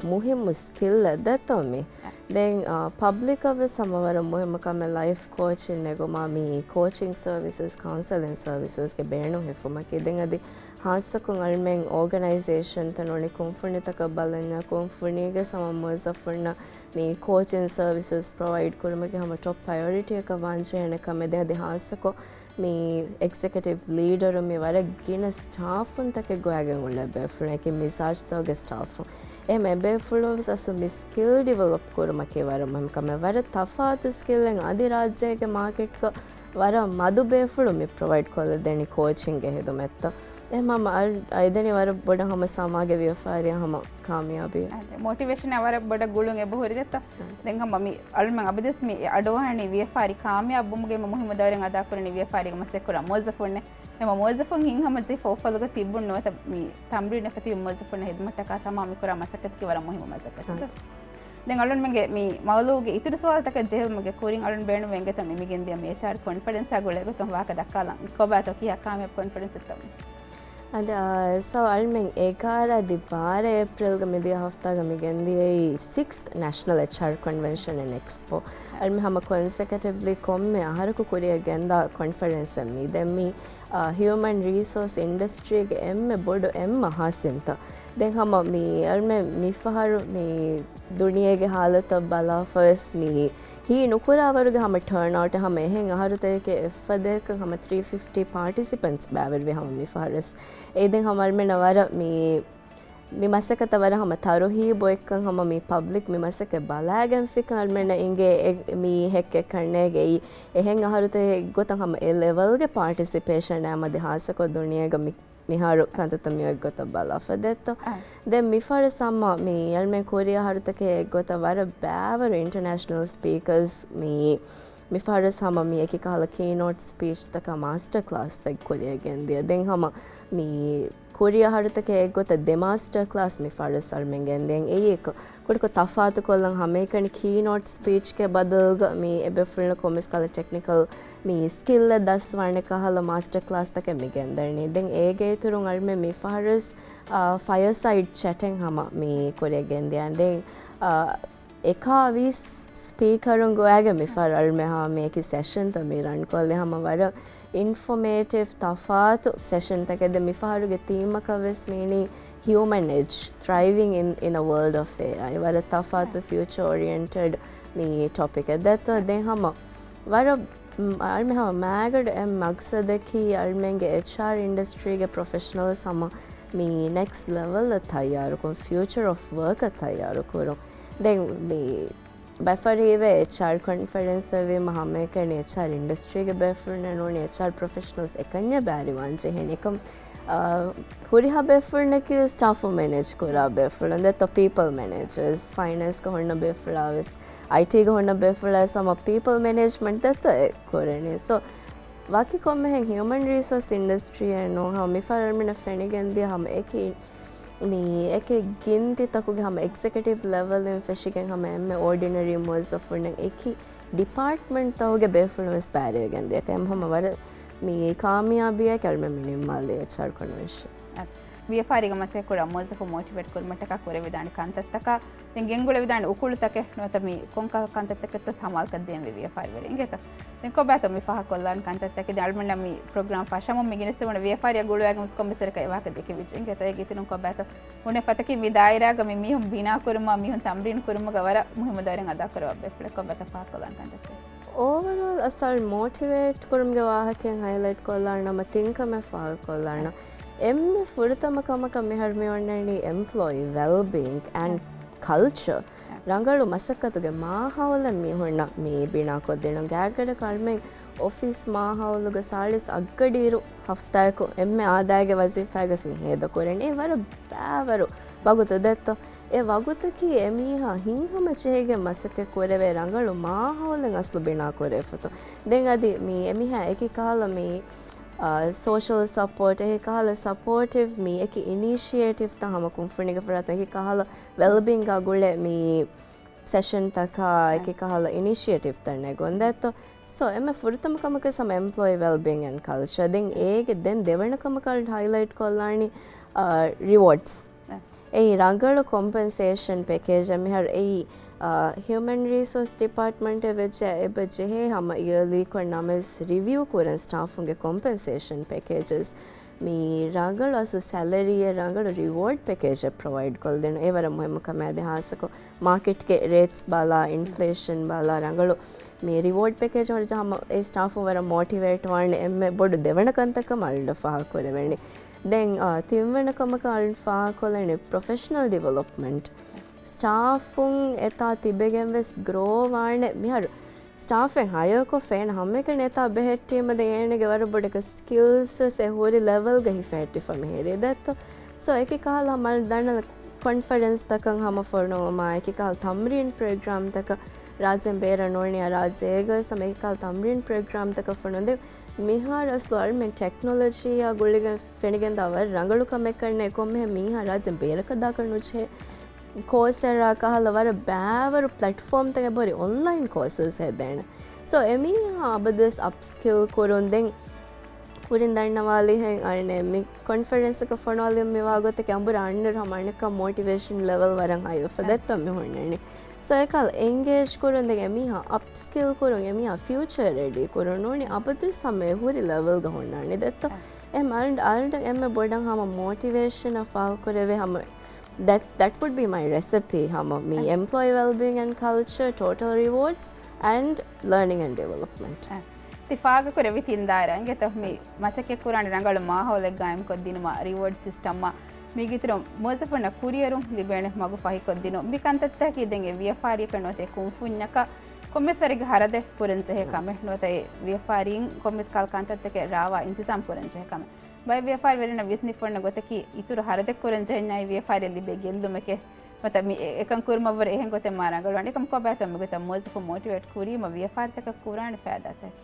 މުހިއްމު ސްކިލްއެއް ދެއްތޯ މި. އެ. ދެން، އާ، ޕަބްލިކަށް ވެސް ހަމަ ވަރަށް މުހިއްމު ކަމެއް ލައިފް ކޯޗިން ނެގުމާ މި ކޯޗިން ސަރވިސަސް، ކައުންސެލިން ސަރވިސަސްގެ ބޭނުން ހިފުމަކީ. ދެން އަދި ހާއްސަކޮށް އަޅުމެން އޯގަނައިޒޭޝަންތައް ނޫނީ ކުންފުނިތަކަށް ބަލަންޏާ ކުންފުނީގެ ހަމަ މުވައްޒަފުންނަށް މި ކޯޗިން ސަރވިސަސް ޕްރޮވައިޑް ކުރުމަކީ ހަމަ ޓޮޕް ޕްރަޔޮރިޓީއަކަށް ވާންޖެހޭނެ ކަމެއް. ދެން އަދި ހާއްސަކޮށް މި އެގްޒެކެޓިވް ލީޑަރު މި ވަރަށް ގިނަ ސްޓާފުންތަކެއް ގޮވައިގެން އުޅޭ ބޭފުޅުން އެކި މިޒާޖުތަކުގެ ސްޓާފުން. އެހެން އެބޭފުޅުން ވެސް އަސްލު މި ސްކިލް ޑިވެލޮޕް ކުރުމަކީ ވަރަށް މުހިންމު ކަމެއް. ވަރަށް ތަފާތު ސްކިލްއެއް އަދި ރާއްޖޭގެ މާކެޓްގަ ވަރަށް މަދު ބޭފުޅުން މި ޕްރޮވައިޑް ކޮށްލަދެނީ ކޯޗިންގެ ހިދުމަތްތައް. އެހެން ހަމަ އަ-، އައިދެނީ ވަރަށް ބޮޑަށް ހަމަ ސަމާގެ ވިޔަފާރިއަށް ހަމަ ކާމިޔާބީ. އަދި މޯޓިވޭޝަނާ ވަރަށް ބޮޑަށް ގުޅުން އެބަހުރި ދެއްތޯ. ދެން ހަމަ މި އަޅުމެން އަބަދުވެސް މި އަޑުއަހަނީ ވިޔަފާރި ކާމިޔާބުވުމުގެ މުހިއްމު ދައުރެއް އަދާކުރަނީ ވިޔަފާރީގަ މަސައްކަތް ކުރާ މުވައްޒަފުންނޭ. އެމަ މުވައްޒަފުން ހިތްހަމަޖެހި ފައުފަލުގަ ތިއްބުން ނުވަތަ މި ތަމްރީނަށް ފަތި މުވައްޒަފުންނަށް ހިދުމަތްޓަކާ ސަމާ މިކުރާ މަސައްކަތަކީ ވަރަށް މުހިއްމު މަސައްކަތެއް. އަ. ދެން އަޅުންމެންގެ މި މައުޟޫގެ އިތުރު ސުވާލުތަކަށް ޖެހުމުގެ ކުރިން އަޅުން ބޭނުންވެގެން މި މިގެންދިޔަ މި އެޗްއާރް ކޮންފަރެންސާ ގުޅޭ ގޮތުން ވާހަކަ ދައްކާލަން. ކޮބާތޯ ކިހާ ކާމިޔާބު ކޮންފަރެންސެއްތޯ މި؟ އަދި، އާ، ސޯ އަޅުމެން އެގާރަ އަދި ބާރަ އޭޕްރިލްގަ މިދިޔަ ހަފްތާގަ މިގެންދިޔައީ ސިކްސްތް ނެޝަނަލް އެޗްއާރް ކޮންވެންޝަން އެންޑް އެކްސްޕޯ. އަޅުމެން ހަމަ ކޮންސެކެޓިވްލީ ކޮންމެ އަހަރަކު ކުރިއަށް ގެންދާ ކޮންފަރެންސެއް މީ. ދެން މީ، އާ، ހިއުމަން ރީސޯސް އިންޑަސްޓްރީގެ އެންމެ ބޮޑު އެންމެ ހާސިންތައް. ދެން ހަމަ މި އަޅުމެން މިފަހަރު މި ދުނިޔޭގެ ހާލަތަށް ބަލާފަވެސް މި ހީ ނުކުރާވަރުގެ ހަމަ ޓާންއައުޓެއް ހަމަ އެހެން އަހަރުތަކެކޭ އެއްފަދައަކަށް ހަމަ ތްރީ ފިފްޓީ ޕާޓިސިޕެންޓްސް ބައިވެރިވި ހަމަ މިފަހަރަސް. އެއީ ދެން ހަމަ އަޅުމެންނަށް ވަރަށް މި، މި މަސައްކަތަށް ވަރަށް ހަމަ ތަރުހީބު އެއްކަން ހަމަ މި ޕަބްލިކް މި މަސައްކަތް ބަލާގެން ފިކަން އަޅުމެންނަށް އިނގޭ އެ، މީހެއް އެއްކަންނޭގެ އެއީ އެހެން އަހަރުތަކެއް އެއްގޮތަށް ހަމަ އެ ލެވެލްގެ ޕާޓިސިޕޭޝަން އަދި ހާއްސަކޮށް ދުނިޔޭގަ މި މިހާރު ކަންތައްތައް މިއޮތް ގޮތަށް ބަލާފަ ދެއްތޯ. އަ. ދެން މިފަހަރު ސަމްމަ މި އަޅުމެން ކުރިއަށް އަހަރުތަކެއް އެއްގޮތަށް ވަރަށް ބައިވަރު އިންޓަރނޭޝަނަލް ސްޕީކަރސް މި، މިފަހަރު ހަމަ މި އެކި ކަހަލަ ކީނޯޓް ސްޕީޗްތަކާ މާސްޓަރ ކްލާސްތައް ކުރިއަށް ގެންދިޔަ. ދެން ހަމަ މި ކުރިއަށް އަހަރުތަކެއް އެއްގޮތަށް ދެ މާސްޓަރ ކްލާސް މިފަހަރު އަޅުމެން ގެންދިޔަ. އެއީ ކުޑަކޮށް ތަފާތުކޮށްލަން ހަމައެކަނި ކީނޯޓް ސްޕީޗްގެ ބަދަލުގަ މި އެބޭފުޅުންނަށް ކޮންމެސް ކަހަލަ ޓެކްނިކަލް މި ސްކިލްއެއް ދަސްވާނެ ކަހަލަ މާސްޓަރ ކްލާސްތަކެއް މި ގެންދަނީ. ދެން އޭގެ އިތުރުން އަޅުމެން މިފަހަރު، އާ، ފަޔަރސައިޑް ޗެޓެއް ހަމަ މި ކުރިއަށް ގެންދިޔަ. ދެން، އާ، އެކާވީސް ސްޕީކަރުން ގޮވައިގެން މިފަހަރު އަޅުމެން ހަމަ މި އެކި ސެޝަންތައް މި ރަންކޮށްލި ހަމަ ވަރަށް އިންފޮމޭޓިވް ތަފާތު ސެޝަންތަކެއް. ދެން މިފަހަރުގެ ތީމަކަށް ވެސް މީނީ ހިއުމަން އެޖް، ތްރައިވިން އިން، އިން އަ ވޯލްޑް އޮފް އޭއައި. ވަރަށް ތަފާތު ފިއުޗަ އޯރިއެންޓެޑް މި ޓޮޕިކެއް ދެއްތޯ. ދެން ހަމަ ވަރަށް، މް، އަޅުމެން ހަމަ މާގަޑު އެއް މަގްސަދަކީ އަޅުމެންގެ އެޗްއާރް އިންޑަސްޓްރީގެ ޕްރޮފެޝަނަލްސް ހަމަ މި ނެކްސްޓް ލެވެލްއަށް ތައްޔާރުކުރުން، ފިއުޗަރ އޮފް ވަރކަށް ތައްޔާރުކުރުން. ދެން މި ބަފަރީވެ އެޗްއާރް ކޮންފަރެންސް ވީމަ ހަމައެކަނި އެޗްއާރް އިންޑަސްޓްރީގެ ބޭފުޅުންނެއް ނޫނީ އެޗްއާރް ޕްރޮފެޝަނަލްސް އެކަންޏެއް ބައިވެރިވާން ޖެހޭނެ. އެކަމް ހުރިހާ ބޭފުޅުންނަކީ ސްޓާފު މެނޭޖް ކުރާ ބޭފުޅުން ދެއްތޯ، ޕީޕަލް މެނޭޖަރސް، ފައިނޭންސްގަ ހުންނަ ބޭފުޅާވެސް، އައިޓީގަ ހުންނަ ބޭފުޅާވެސް ހަމަ ޕީޕަލް މެނޭޖްމަންޓް ދެއްތޯ އެ ކުރަނީ. ސޯ ވަކި ކޮންމެހެން ހިއުމަން ރީސޯސް އިންޑަސްޓްރީއެއް ނޫން، ހަމަ މި ފަރާތް މިނަ ފެނިގެން ދިޔަ ހަމަ އެކި މި އެކި ގިންތިތަކުގެ ހަމަ އެގްޒެކެޓިވް ލެވަލްއިން ފެށިގެން ހަމަ އެންމެ އޯޑިނަރީ މުވައްޒަފުންނެއް އެކި ޑިޕާޓްމަންޓްތަކުގެ ބޭފުޅުން ވެސް ބައިވެގެން ދިޔަކަން އެމް ހަމަ ވަރަށް މި ކާމިޔާބީއެއް ކަރުމެ މި ނިންމާލި އެޗްއާރް ކޮންވެންޝަން. ވިޔަފާރީގަ މަސައްކަތް ކުރާ މުވައްޒަފު މޯޓިވޭޓް ކުރުމަށްޓަކާ ކުރެވިދާނެ ކަންތައްތަކާ ދެން ގެންގުޅެވިދާނެ އުކުޅުތަކެއް ނުވަތަ މި ކޮން ކަ-، ކަންތައްތަކެއްތޯ ސަމާލުކޮށްދޭންވީ ވިޔަފާރިވެރިން އިނގޭތޯ؟ ދެން ކޮބާތޯ މި ފާހަގަކޮށްލާން ކަންތައްތަކެއް؟ ދެން އަޅުމެންނަށް މި ޕްރޮގްރާމް ފަށަމުން މި ގެނެސްދެވުނު ވިޔަފާރިއާ ގުޅުވާގެން ވެސް ކޮންމެސް ވަރަކަށް އެ ވާހަކަ ދެކެވިއްޖެ އިނގޭތޯ؟ އޭގެ އިތުރުން ކޮބާތޯ ހުންނެ ފަތަކީ މި ދާއިރާގަ މި މީހުން ބިނާ ކުރުމާ މީހުން ތަމްރީން ކުރުމުގަ ވަރަށް މުހިއްމު ދައުރެއް އަދާކުރައްވާ ބޭފުޅެއް ކޮބާތޯ ފާހަގަކޮށްލާން ކަންތައްތަކެއް؟ އޯވަރޯލް އަސަލް މޯޓިވޭޓް ކުރުމުގެ ވާހަކައެއް ހައިލައިޓް ކޮށްލާނަމަ ތިން ކަމެއް ފާހަގަކޮށްލާނަ. އެންމެ ފުރަތަމަ ކަމަކަށް މިހާރު މި އޮންނަނީ އެމްޕްލޯއީ ވެލްބީންގް އެންޑް ކަލްޗަރ. ރަނގަޅު މަސައްކަތުގެ މާހައުލެއް މީހުންނަށް މި ބިނާކޮށްދިނުން. ގާތްގަނޑަކަށް އަޅުމެން އޮފީސް މާހައުލުގަ ސާޅީސް އަށްގަޑިއިރު ހަފްތާއަކު އެންމެ އާދައިގެ ވަޒީފާގަސް މި ހޭދަކުރަނީ. އެ ވަރަށް ބާވަރު ވަގުތު ދެއްތޯ؟ އެ ވަގުތަކީ އެމީހާ ހިތްހަމަޖެހިގެން މަސައްކަތް ކުރެވޭ ރަނގަޅު މާހައުލެއް އަސްލު ބިނާ ކުރެވިފަތު. ދެން އަދި މި އެމީހާ އެކި ކަހަލަ މި، އާ، ސޯޝަލް ސަޕޯޓް، އެކި ކަހަލަ ސަޕޯޓިވް މި އެކި އިނީޝިއޭޓިވްތައް ހަމަ ކުންފުނިގެ ފަރާތަށް އެކި ކަހަލަ ވެލްބީންގާ ގުޅޭ މި ސެޝަންތަކާ އެކި ކަހަލަ އިނީޝިއޭޓިވްތައް ނެގުން ދެއްތޯ. ސޯ އެންމެ ފުރަތަމަ ކަމަކަށް ހަމަ އެމްޕްލޯއީ ވެލްބީންގް އެންޑް ކަލްޗަރ. ދެން އޭގެ ދެން ދެވަނަ ކަމަކަށް ހައިލައިޓް ކޮށްލާނީ، އާ، ރިވޯޑްސް. އެއީ ރަނގަޅު ކޮމްޕެންސޭޝަން ޕެކޭޖެއް މިހާރު އެއީ، އާ، ހިއުމަން ރީސޯސް ޑިޕާޓްމަންޓެއް ވެއްޖެ އެބަ ޖެހޭ ހަމަ އިޔަރލީކޮށް ނަމަވެސް ރިވިއު ކުރަން ސްޓާފުންގެ ކޮމްޕެންސޭޝަން ޕެކޭޖެސް. މި ރަނގަޅު އަސްލު ސެލަރީއެއް ރަނގަޅު ރިވޯޑް ޕެކޭޖެއް ޕްރޮވައިޑް ކޮށްދޭނު. އެ ވަރަށް މުހިއްމު ކަމެއް. އަދި ހާއްސަކޮށް މާކެޓްގެ ރޭޓްސް ބަލާ، އިންފްލޭޝަން ބަލާ، ރަނގަޅު މި ރިވޯޑް ޕެކޭޖް ހުރި ޖަހަމަ އެ ސްޓާފު ވަރަށް މޯޓިވޭޓް ވާނެ. އެންމެ ބޮޑު ދެވަނަ ކަންތަކަށް އަޅުގަނޑަށް ފާހަގަކުރެވެނީ. ދެން، އާ، ތިންވަނަ ކަމަކަށް އަޅުގަނޑު ފާހަގަކޮށްލަނީ ޕްރޮފެޝަނަލް ޑިވެލޮޕްމަންޓް. ސްޓާފުން އެތާ ތިބެގެން ވެސް ގްރޯ ވާނެ. މިހާރު ސްޓާފެއް ހަޔަރކޮށްފަ އޭނަ ހަމައެކަނި އެތާ ބެހެއްޓީމަ ދެން އޭނަގެ ވަރަށް ބޮޑަކަށް ސްކިލްސް ވެސް އެ ހުރި ލެވެލްގަ ހިފެހެއްޓިފަ މިހިރީ ދެއްތޯ. ސޯ އެކި ކަހަލަ ހަމަ ދަންނަލަ ކޮންފަރެންސްތަކަށް ހަމަ ފޮނުވުމާ، އެކި ކަހަލަ ތަމްރީން ޕްރޮގްރާމްތަކަށް ރާއްޖޭން ބޭރަށް ނޫނިއްޔާ ރާއްޖޭގަ ވެސް ހަމަ އެކި ކަހަލަ ތަމްރީން ޕްރޮގްރާމްތަކަށް ފޮނުވަންދެން މިހާރު އަސްލު އަޅުމެން ޓެކްނޮލޮޖީއާ ގުޅިގެން ފެނިގެންދާ ވަރަށް ރަނގަޅު ކަމެއް ކަންނޭ ކޮންމެހެން މީހާ ރާއްޖޭން ބޭރަކަށް ދާކަށް ނުޖެހޭ. ކޯސެރާ ކަހަލަ ވަރަށް ބާވަރު ޕްލެޓްފޯމްތަކެއް ބޮރި އޮންލައިން ކޯސަސް ހެދޭނެ. ސޯ އެމީހާ އަބަދުވެސް އަޕްސްކިލް ކުރުން ދެން ކުރިން ދަންނަވާލިހެން އަޅެން މި ކޮންފަރެންސަކަށް ފޮނުވާލި މި ވާގޮތަކީ އަނބުރާ އަންނަރު ހަމަ އަނެއްކާ މޯޓިވޭޝަން ލެވެލް ވަރަށް ހައިވެފަ ދެއްތޯ މި ހުންނަނީ. ސޯ އެކަހަލަ އެންގޭޖް ކުރުން ދެން އެމީހާ އަޕްސްކިލް ކުރުން އެމީހާ ފިއުޗަރ ރެޑީ ކުރުން ނޫނީ އަބަދުވެސް ހަމަ އެ ހުރި ލެވެލްގަ ހުންނާނީ ދެއްތޯ. އެ އަޅުގަނޑު އަޅުގަނޑަށް އެންމެ ބޮޑަށް ހަމަ މޯޓިވޭޝަނަށް ފާހަގަކުރެވޭ ހަމަ That, that would be my recipe ހަމަ މި އެމްޕްލޯއީ ވެލްބީއިންގް އެންޑް ކަލްޗަރ، ޓޯޓަލް ރިވޯޑްސް އެންޑް ލަރނިންގް އެންޑް ޑިވެލޮޕްމަންޓް. ތި ފާހަގަކުރެއްވި ތިން ދާއިރާ އިނގޭތޯ މި މަސައްކަތް ކުރާނެ ރަނގަޅު މާހައުލެއް ގާއިމްކޮށްދިނުމާ، ރިވޯޑް ސިސްޓަމްއާ، މީގެއިތުރުން މުވައްޒަފުންނަށް ކުރިއެރުން ލިބޭނެ މަގު ފަހިކޮށްދިނުން. މި ކަންތައްތަކީ ދެން އެ ވިޔަފާރިއަކަށް ނުވަތަ އެ ކުންފުންޏަކަށް ކޮންމެސް ވަރެއްގެ ހަރަދެއް ކުރަންޖެހޭ ކަމެއް ނުވަތަ އެ ވިޔަފާރީން ކޮންމެސް ކަހަލަ ކަންތައްތަކެއް ރާވާ އިންތިޒާމް ކުރަންޖެހޭ ކަމެއް. ބައެއް ވިޔަފާރިވެރިންނަށް ވިސްނިފަ އޮންނަ ގޮތަކީ، އިތުރު ހަރަދެއް ކުރަން ޖެހެންޏާއި ވިޔަފާރިއަށް ލިބޭ ގެއްލުމެކޭ. ނުވަތަ މި އެ-، އެކަން ކުރުމަށްވުރެ އެހެން ގޮތެއް މާ ރަނގަޅުވާނެ. އެކަމަ ކޮބާތޯ މިގޮތަށް މުވައްޒަފުން މޯޓިވޭޓް ކުރީމަ ވިޔަފާރިތަކަށް ކުރާނެ ފައިދާތަކެއް؟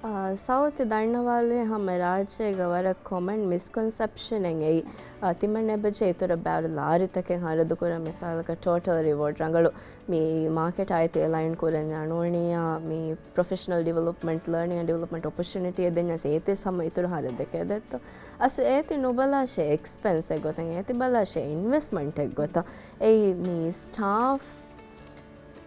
އާ، ސައުތި ދަންނަވާލި ހަމަ ރާއްޖޭގަ ވަރަށް ކޮމަން މިސްކޮންސެޕްޝަނެއް އެއީ، އާ، ތިމަން އެބަޖެ އިތުރަށް ބާރު ލާރިތަކެއް ހަރަދުކުރަން މިސާލަކަށް ޓޯޓަލް ރިވޯޑް ރަނގަޅު މި މާކެޓާ އޭތި އެލައިން ކުރަންޏާ ނޫނިއްޔާ މި ޕްރޮފެޝަނަލް ޑިވެލޮޕްމަންޓް، ލާނިންގ އެންޑް ޑިވެލޮޕްމަންޓް އޮޕޮރޗުނިޓީއެއް ދެންޏާސް އޭތި ހަމަ އިތުރު ހަރަދެކޭ ދެއްތޯ. އަސް އޭތި ނުބަލާށޭ އެކްސްޕެންސެއް ގޮތަށް، އޭތި ބަލާށޭ އިންވެސްޓްމަންޓެއް ގޮތަށް. އެއީ މި ސްޓާފް،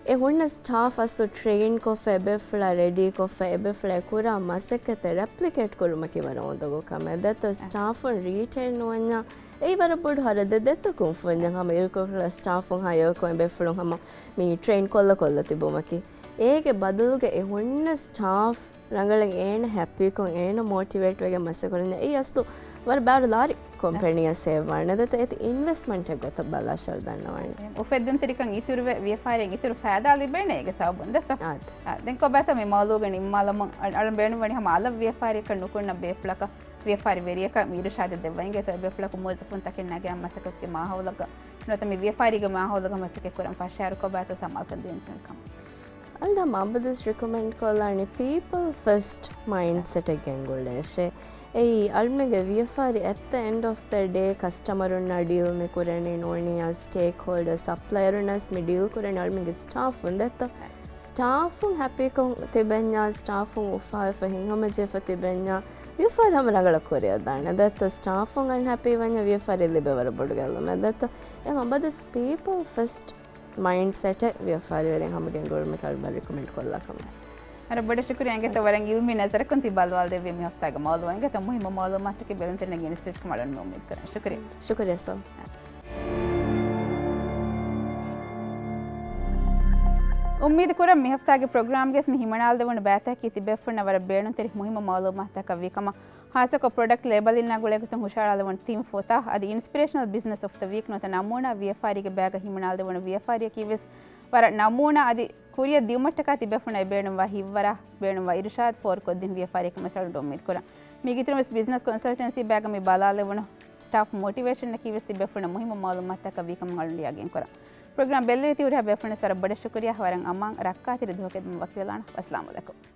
އެ ހުންނަ ސްޓާފް އަސްލު ޓްރެއިން ކޮށްފަ، އެބޭފުޅާ ރެޑީ ކޮށްފަ، އެބޭފުޅާ ކުރާ މަސައްކަތެއް ރެޕްލިކޭޓް ކުރުމަކީ ވަރަށް އުނދަގޫ ކަމެއް ދެއްތޯ. ސްޓާފުން ރީޓެއިން ނުވަންޏާ އެއީ ވަރަށް ބޮޑު ހަރަދެއް ދެއްތޯ ކުންފުންޏަށް ހަމަ އިރުކޮށްފަ ސްޓާފުން ހަޔަކޮށް އެބޭފުޅުން ހަމަ މި ޓްރެއިން ކޮށްލަ ކޮށްލަ ތިބުމަކީ. އޭގެ ބަދަލުގަ އެ ހުންނަ ސްޓާފް ރަނގަޅަށް އޭނަ ހެޕީކޮށް، އޭނަ މޯޓިވޭޓް ވެގެން މަސައްކަތް ކުރަން. އެއީ އަސްލު ވަރަށް ބާރު ލާރި ކޮމްޕެނީއަށް ސޭވް ވާނެ. ދެތަ އޭތި އިންވެސްޓްމަންޓެއް ގޮތަށް ބަލާށާ ދަންނަވާނެ. އުފެއްދުންތެރިކަން އިތުރުވެ، ވިޔަފާރިއަށް އިތުރު ފައިދާ ލިބޭނެ އޭގެ ސަބަބުން ދެތޯ؟ އާދެ. އާ، ދެން ކޮބާތޯ މި މައުލޫގަ ނިންމާލަމުން އަ-، އަޅަން ބޭނުންވަނީ ހަމަ އަލަށް ވިޔަފާރިއަކަށް ނުކުންނަ ބޭފުޅަކަށް ވިޔަފާރިވެރިޔަކަށް މި އިރުޝާދެއް ދެއްވަން އިނގޭތޯ؟ އެ ބޭފުޅަކު މުވައްޒަފުންތަކެއް ނަގާ މަސައްކަތުގެ މާހައުލަކަށް ނުވަތަ މި ވިޔަފާރީގެ މާހައުލުގަ މަސައްކަތް ކުރަން ފަށާއިރު ކޮބާތޯ ސަމާލުކަން ދޭންޖެހުނު ކަމަށް؟ އަލް މައުބަދަސް ރިކޮމެންޑް ކޮށްލާނީ ޕީޕަލް ފަސްޓް މައިންޑްސެޓެއް ގެންގުޅޭށޭ. އެއީ އަޅުމެންގެ ވިޔަފާރި އެޓް ދަ އެންޑް އޮފް ދަ ޑޭ ކަސްޓަމަރުންނާ ޑީލް މި ކުރަނީ ނޫނީ ސްޓޭކް ހޯލްޑަރ ސަޕްލަޔަރުންނާސް މި ޑީލް ކުރަނީ އަޅުމެންގެ ސްޓާފުން ދެއްތޯ؟ ސްޓާފުން ހެޕީކޮށް ތިބެންޏާ ސްޓާފުން އުފާވެފަ ހިތްހަމަޖެހިފަ ތިބެންޏާ ވިޔަފާރި ހަމަ ރަނގަޅަށް ކުރިއަށްދާނެ ދެއްތޯ؟ ސްޓާފުން އަންހެޕީ ވަންޏާ ވިޔަފާރި ލިބޭ ވަރަށް ބޮޑު ގެއްލުމެއް ދެއްތޯ؟ އެ މައުބަދަސް ޕީޕަލް ފަސްޓް މައިންޑްސެޓެއް ވިޔަފާރިވެރިން ހަމަ ގެންގުޅުމަކަށް އަޅުގަނޑު ރިކޮމެންޑް ކޮށްލާ ކަމަށް. ވަރަށް ބޮޑަށް ޝުކުރިއްޔާ އިނގޭތޯ ވަރަށް އިލްމީ ނަޒަރަކުން ތި ބަލާލެއްވި މި ހަފްތާގެ މައުލޫމާތަކީ ބެލުންތެރިންނަށް ގެނެސްދޭށޭ ކަމަށް އަޅުގަނޑު އުއްމީދު ކުރަން. ޝުކުރިއްޔާ. ޝުކުރިއްޔާ ސޯ. އުއްމީދު ކުރަން މި ހަފްތާގެ ޕްރޮގްރާމްގައި މި ހިމަނާލެވުނު ބައިތަކަކީ ތިބޭފުޅުންނަށް ވަރަށް ބޭނުންތެރި މުހިއްމު މައުލޫމާތުތަކަށް ވީ ކަމަށް. ހާއްސަކޮށް ޕްރޮޑަކްޓް ލޭބަލިންނާ ގުޅޭގޮތުން ހުށަހަޅާލެވުނު ތީމް ފޮތާ އަދި އިންސްޕިރޭޝަނަލް ބިޒްނަސް އޮފް ދަ ވީކް ނުވަތަ ނަމޫނާ ވިޔަފާރީގެ ބައިގަ ހިމަނާލެވުނު ވިޔަފާރިއަކީވެސް ވަރަށް ނަމޫނާ އަދި ކުރިއަށް ދިއުމަށްޓަކާ ތިބޭފުޅުންނަށް ބޭނުންވާ ހިތްވަރާ، ބޭނުންވާ އިރުޝާދު ފޯރުކޮށްދިން ވިޔަފާރިއަކަށް މަސައްކަތް އުއްމީދު ކުރަން. މީގެ އިތުރުން ވެސް ބިޒްނަސް ކޮންސަލްޓެންސީ ބައިގަ މި ބަލާލެވުނު ސްޓާފް މޮޓިވޭޝަނަކީވެސް ތިބޭފުޅުންނަށް މުހިއްމު މައުލޫމާތުތަކަށް ވީ ކަމަށް އަޅުގަނޑު ޔަގީން ކުރަން. ޕްރޮގްރާމް ބެއްލެވި ތި ހުރިހާ ބޭފުޅުންނަށް ވަރަށް ބޮޑަށް ޝުކުރިއްޔާ. ވަރަށް އަމާން ރައްކާތެރި ދުވަހަކަށް ވަކިވެލާނަން. އައްސަލާމު ޢަލައިކުމް.